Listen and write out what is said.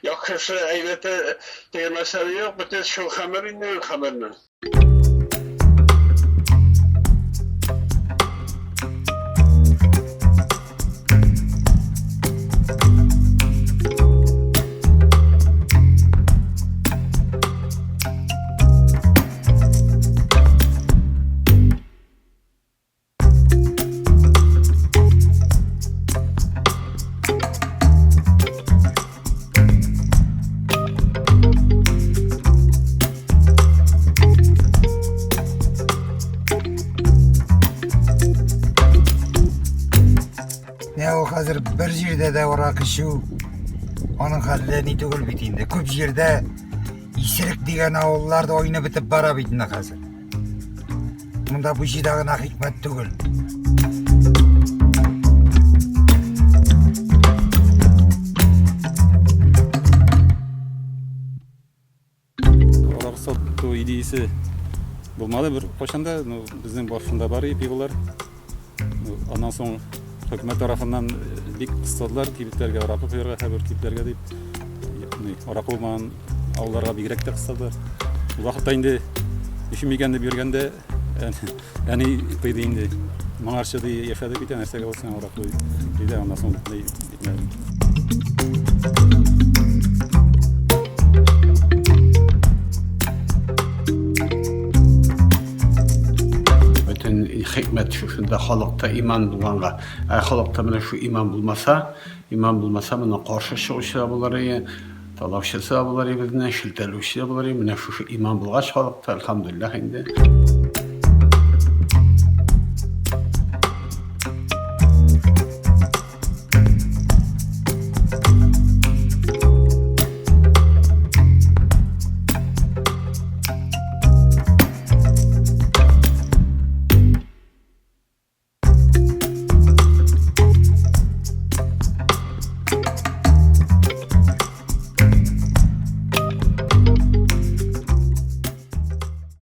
Яхшысы, әйбәте дигән мәсьәлә юк, бөтен шул хәмер инде ул хәмерне. Менә ул хәзер бер җирдә дә аракы эчү аның хәтле ни түгел бит инде. Күп җирдә исерек дигән авыллар да айнып бетеп бара бит инде хәзер. Монда бу җирдә гына хикмәт түгел. Аракы сату идеясе булмады бер кайчан да, ну, безнең башында бар иде пиволар. Ну, аннан соң хөкүмәт тарафыннан бик кыстадылар кибетләргә аракы куярга, хәбәр кибетләргә дип. Аракы булмаган авылларга бигрәк тә кыстадылар. Ул вакытта инде өчен микән дип йөргәндә әни тыйды инде. Моңарчы ди яшәдек бит, нәрсәгә ул сиңа аракы диде, аннан соң итмәдем. Бөтен хикмәт шушында халыкта иман булганга. Ә халыкта менә шу иман булмаса, иман булмаса, моны каршы чыгучы да булыр иде, талаучысы да булыр иде безне, шелтәлүче дә булыр иде. Менә шушы иман булгач халыкта, әлхәмдүлилләһ инде.